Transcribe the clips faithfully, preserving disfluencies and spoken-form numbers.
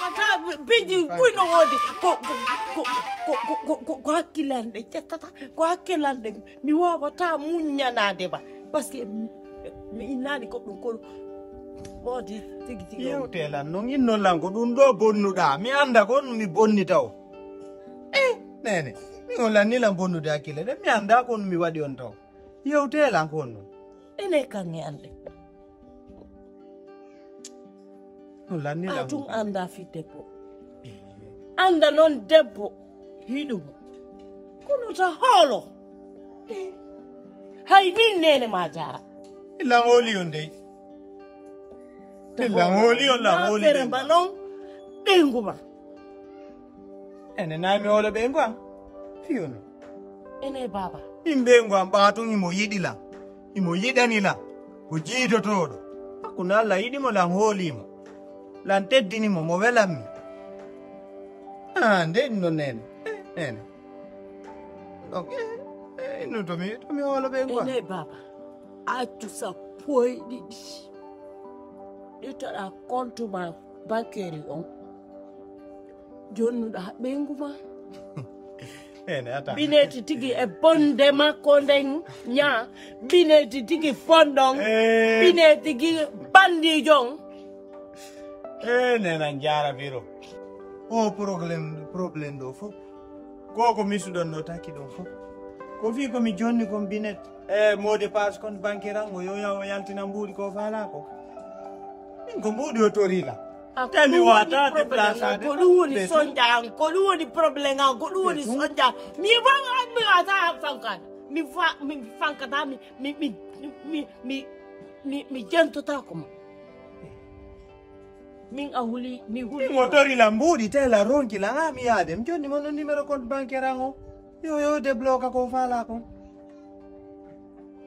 Ata biji ɓuyno wodi ko ko ko ko ko ko ko hakkilanɗe ƴettata ko hakkilanɗe mi wawata muññanaade ma parce que mi innani ko ɗum kono wodi tigi tigi. Yewte lan non innon lan ko ɗum ɗo bonnuɗa mi anda ko mi bonnita o. Eh, nene mi on lan ni lan bonnude hakkille ɗe mi anda ko mi waɗi on taw. Yewte lan ko on non. Ene kan e ande. Ɗum lanni a ɗam. Tun anda fi debbo anda noon debbo hiɗumo kono ta hoolo. Hay min nene ma jara. Illan hooli on dey. Illan hooli on lan hooli fere mba noon ɓeyngu ma. Ene nami hoolo ɓeyngu am. Fiyono. Ene baba. Min ɓeyngu am ɓaatun imo yiɗi lan. Imo yiɗani lan ko jiidotooɗo. Hakkunde Alla yiɗi mo lan hoolii mo. Lan teddini mo mo welan mi. Ah, nde ɗum ɗon nene. Eh, nene. Donc eh, eh, innu tomi tomi hoolo ɓeyngu am. Ene baba. Accu sappo e ɗiɗi. Ƴettoɗa compte ma bancaire on. Jonnuɗa ɓeyngu ma. Ene ata. Bineeti tigi e bonde makko nden ña. Bineeti tigi fondon. Eh. Bineeti tigi bandijon. Eh, nena jara biro. O problème problème ɗo fof. Ko ko misuɗon ɗo taki ɗon fof. Ko fii ko mi jonni kon binet. E mot de passe kon banque rango yo yaw yaltina mbuuɗi ko faala ko. Min ko mbuuɗi o torila. Te mi wata déplaçade. Ko ɗum woni sonja an ko ɗum woni problème an ko ɗum woni sonja mi wawa mi wata an fankata mi fa mi fankata mi mi mi mi mi mi mi jentotako ma. Min a huli mi huli. Mo tori la mbuuɗi te la ronki la nga mi yaade mi jonni mo no numéro compte bancaire an o. Yo yo débloque ko faala ko.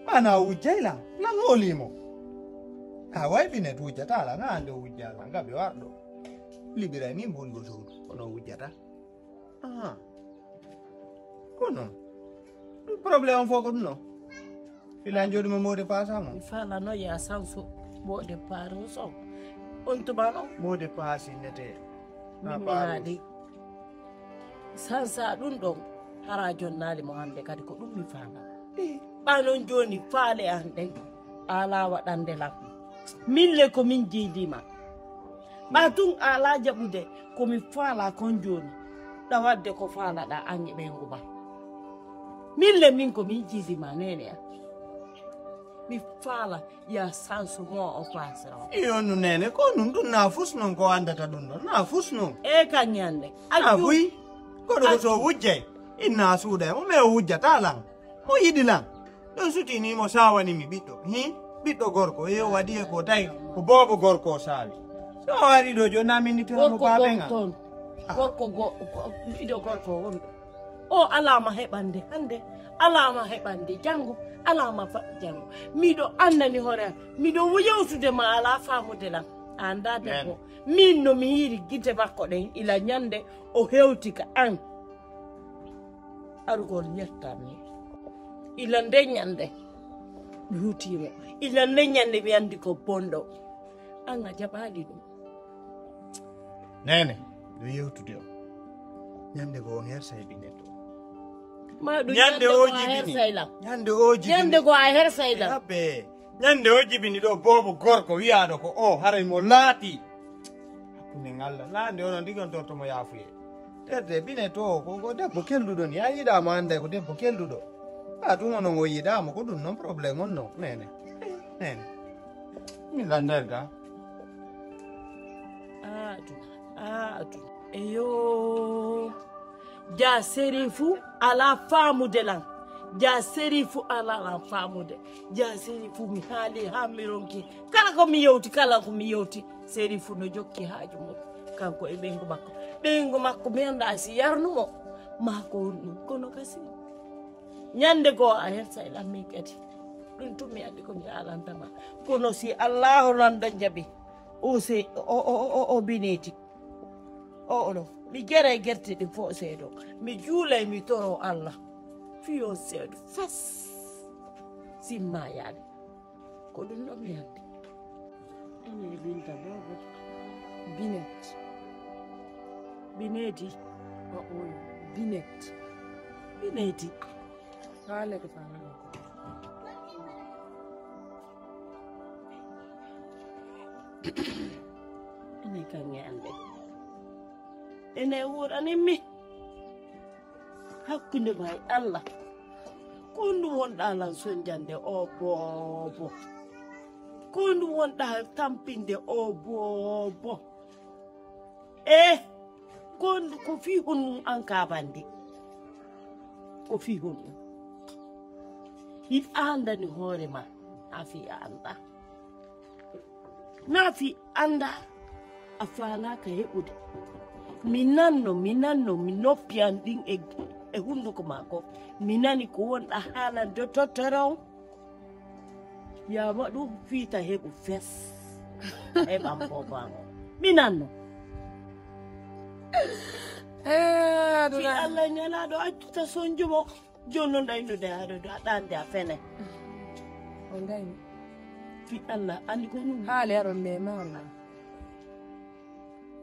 Ana wujjay la la ngoli mo. A way binet wujjata la nga ande wujja la nga be wardo. Libira ni mbon go so kono wujjata. Ah. Kono ɗum problème on fof ko ɗum no ila jooɗi mo mot de passe amo. Mi fala no ya sanso mot de passe son. On tuma no mot de passe nete. Min mi haali sansa ɗum ɗon hara jonnaali mo hannde kadi ko ɗum mi fala. Ɓa noon jooni faale an ɗen ala waɗande lan. Min le ko min jiidima. Ɓa tun ala jaɓude ko mi faala kon jooni. Ɗa wadde ko faalaɗa an e ɓeyngu ma. Min le min ko min jiidima nene an. Mi faala ya sansu mo o pasra. Iyo nu nene ko nun ɗum na fus non ko andata ɗum ɗon na fus non. E kan ñande. Na fuy. Koɗo ko so wujjay. Inna suuda e mo me o wujjata lan. Mo yiɗi lan. Ɗon sutini mo sawani mi ɓiɗɗo hi ɓiɗɗo gorko e waɗi e ko tawi ko boobo gorko o sawi. So wari ɗo joni naminitira mo baben an. Gorko go ɓiɗɗo gorko wonɗo o alama heɓande hande alama heɓande janngo alama faɗɗi janngo. Miɗo annani hoore am miɗo yewtude ma ala famude lan a anda debbo min no mi yiiri gite makko ɗen ila ñande o hewti ka an. Arugol ñettanmi ila nde ñande mi hutimo ila nde ñande mi andi ko bonɗo an a jaɓali ɗum. Nene ɗo yewtude o ñande go on hersay ɓinetto ma ɗum ñande o jibini ñande o jibini ñande go a hersay lam. Abbe ñande o jibini ɗo boobo gorko wiyaɗo ko o haray mo laati. Hakkunde ngalla na nde onon ɗigon tortomo yaafuye. Terde bine to ko ko debbo kelduɗo ni a yiɗama anda ko debbo kelduɗo. A tuma non o yiɗama ko ɗum non problème on non nene nene. Mi lander ga. Aatu aatu eyo. Ja sérifu ala famude lan. Ja sérifu ala lan famude. Ja sérifu mi haali ha mi ronki kala ko mi yewti kala ko mi yewti. Sérifu no jokki haaju mum kanko e ɓeyngu makko. Ɓeyngu makko mi anda si yarnumo ma ko woni ɗum kono kasi ñande goo a hersay lan min kadi. Ɗum tun mi andi ko mi haalantama kono si allahu lando jaɓi o se o o o o bineeti. Oɗo mi jeray gerte ɗin fof seedo mi juulay mi toro allah. Fiyo seedo fas simma yaade. Ko ɗum ɗon mi andi. Ene binta bobo binet. Bineedi. O, oy, Binet. Bineedi. Haale ko faama. Ene kaŋŋe an de. Ene wuurani mi. Hakkunde ma e Allah. Ko ndu wonɗa lan sonjande o boobo. Ko ndu wonɗa tampinde o boobo. E ko ndu, ko fii honɗum an ka bandi? Ko fii honɗum? Hiɗa andani hoore ma, a fii a anda. Naa fii anda, a faalaaka heɓude. Mi nanno, mi nanno, mi noppi an ɗin e, e hunduko maako. Mi nani ko wonɗa haalande tottere on. Yaa waɗu fiita heɓu fes. Heɓan boobo an on. Mi nanno. Eh, Fii aduna. Allah e Nelaaɗo accuta sonjumo. Jooni non ɗa innude haa ɗo, ɗo a ɗaande a fene. On gayni. Fii Allah, andi ko ɗum. Haale aɗon mema Allah.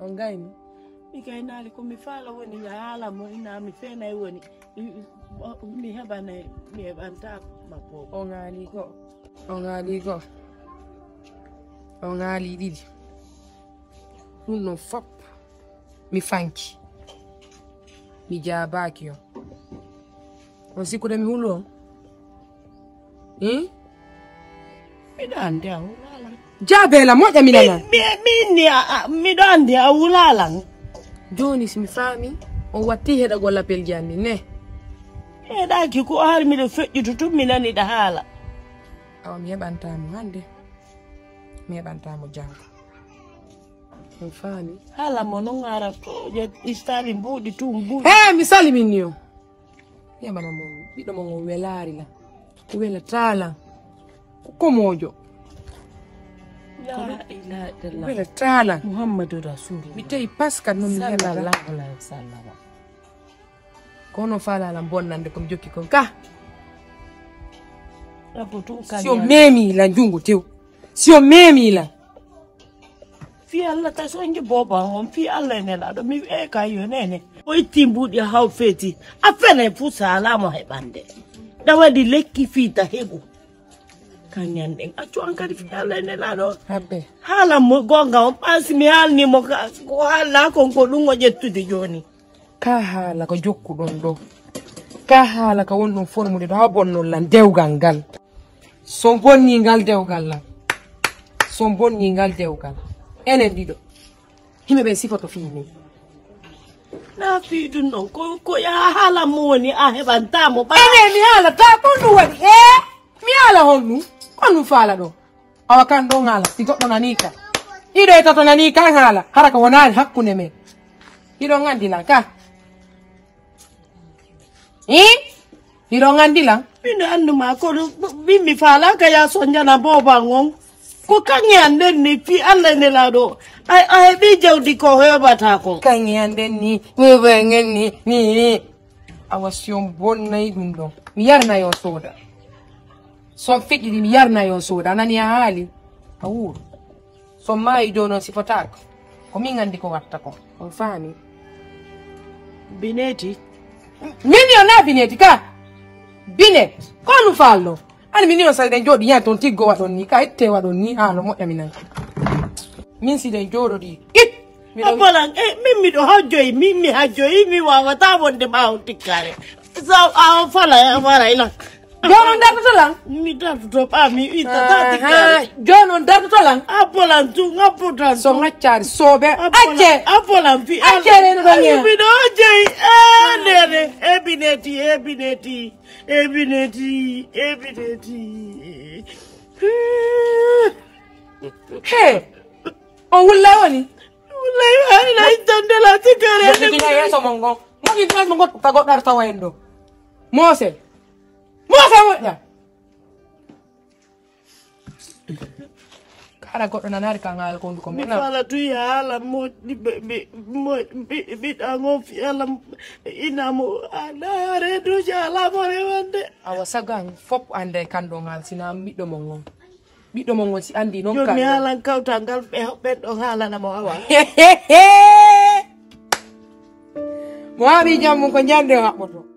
On gayni. Mi gaynaali ko mi faala woni ya haala mo ina mi fenay woni. Mi, mi, mi heɓanay, mi heɓanta makko. On haali ko. On haali ko. On haali ɗiɗi. Ɗum ɗon fop mi fanki. Mi jaabaaki on. On sikkude mi hulu on? Hmm? Miɗo anndi a hulaa lan. Jaabee lan, moƴƴa mi nana. Mi, mi, mi, ni a, a, miɗo anndi a hulaa lan. Jooni si mi faami, on watti heɗagol lapel ji an ɗin, ne? Mi heɗaaki ko hari miɗo feƴƴutu tun mi nani ɗa haala. Awa mi heɓantaa mo hannde. Mi heɓantaa mo janngo. On faami? Haala mo non ara ko je istali mbuuɗi tun mbuuɗi. Hee, mi salmini on. Yamana mon, ɓiɗɗo mon on welaari lan. Ko welataa lan. Ko komoojo. La ilaha illallah. Welataa lan. Muhammadu Rasulullah. Mi tawi paskat non mi heɓata. Sallallahu alaihi wasallam. Kono faalaa lan bonnande ko mi jokki kon ka. Ɗaɓɓu tun ka. Si o meemi lan junngo tew. Si o meemi lan. Fii Allah ta sonji boobo an on, fii Allah e Nelaaɗo, mi wi'e ka yo nene. O itti mbuuɗi a haw feeti, a fene fu saalaa mo heɓande. Ɗa waɗi lekki fii ta heɓu. Ka ñannden, accu an kadi fii Allah e Nelaaɗo. Habbe. Haala mo goonga on, ɓaasi mi haalni mo ka, ko haalnaa kon ko ɗum o ƴettude jooni. Ka haala ka jokkuɗon ɗo. Ka haala ka wonɗon formude ɗo, haa bonnon lan dewgal ngal. So bonni ngal dewgal lan. So bonni ngal dewgal. Enen ɗiɗo. Himɓe ɓen sifoto fii min. Naa fii ɗum ɗon, ko, ko yaa haala mo woni a heɓantaa mo ɓa. Enen mi haalataa, ko ɗum waɗi? Ee, mi haala honɗum? Ko ɗum faala ɗo? Awa kan ɗon haala, si goɗɗo nanii ka. Ɗiɗo e tato nanii kan haala, hara ka wonaali hakkunde men. Hiɗon anndi lan ka. Ii? Hiɗon anndi lan? Miɗo anndu maa kono min mi faalaaka yaa sonjana boobo an on. Ko kaŋŋe an nden ni fii Allah e Nelaaɗo. A, a heɓii jawdi ko heɓataa kon. Kaŋŋe an nden ni, boobo an nden ni, ni. Awa si on bonnay ɗum ɗon. Mi yarna yo sooda. So on feƴƴiɗi, mi yarna yo sooda. A nani a haali? A wuur. So on maayi dow noon sifotaako. Ko min anndi ko watta ko. On faami? Bineeti. Min yo naa bineeti ka. Binet. Ko ɗum faalno? Ani min on sa eɗen jooɗi yan toon tiggo waɗon ni. Ka itte waɗon ni haalo moƴƴa mi nan. Min si eɗen jooɗoɗi. It. Miɗo a bolan, e, min miɗo hajjoyi, min mi hajjoyi, mi waawataa wonde ɓaawo tikkare. So a fala, a wara ilan. Jooni on dartoto lan? Mi dartoto ɓa, mi ittata tikkare. Jooni on dartoto lan? A bolan tun, a bolan tun. So ŋaccaari soobe. A bolan, acce. A bolan fi. Acce reno ɗon ya. Miɗo hajjoyi, e, nene, e bineti, e bineti, e bineti, e bineti. He, on wulla woni? Wulla, ay, ay, tande la tikare. Mo jogii yeeso mon ngon. Mo jogii yeeso mon ngon, ka goɗɗo ar tawa en ɗo. Moose. Moose moƴƴa. Kala goɗɗo nanaari ka ngaal ko nduko mi mona. Fala tu ya ala mo, mo, ɓiɗɗa ngon fi ala ina mo. Ala redu ja ala mo rewande. Awa sagan fop ande kan ɗo ngaal sina ɓiɗɗo mon ngon. Ɓiɗɗo mon ngon si andi non. Jooni kan mi ɗo. Haalan kawtal ngal ɓe ɓen ɗon haalana mo awa. Mo haɓi jam mum ko njande o haɓɓoto.